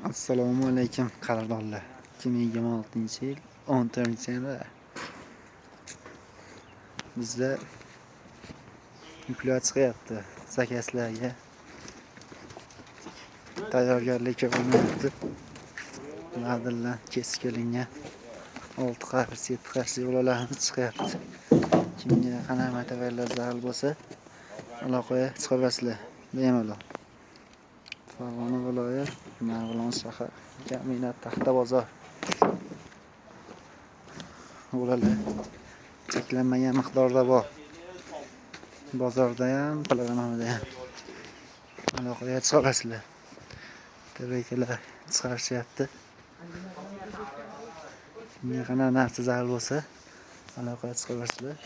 Assalomu alaykum, qadrdonlar. 2026-yil 14-yanvar. Bizda yuklar chiqyapti. Zakazlarga tayyorgarlik ko'rilyapti. Ladillar kesib kelingan 6 qarshi, 7 qarshi bolalarimiz chiqyapti. Kimga qanaqa materiallar zarur bo'lsa, aloqaga chiqaverasizlar bemalol. Farg'ona viloyat, Marg'ilon shahar, Kaminat Taxta bozor. Bolalar cheklanmagan miqdorda bor. Bozorda ham, piloramada ham. Aloqaga chiqaverasizlar. Tabriklar chiqarishyapti. Kimga qanaqa narsa zarur bo'lsa, aloqaga chiqaverasizlar.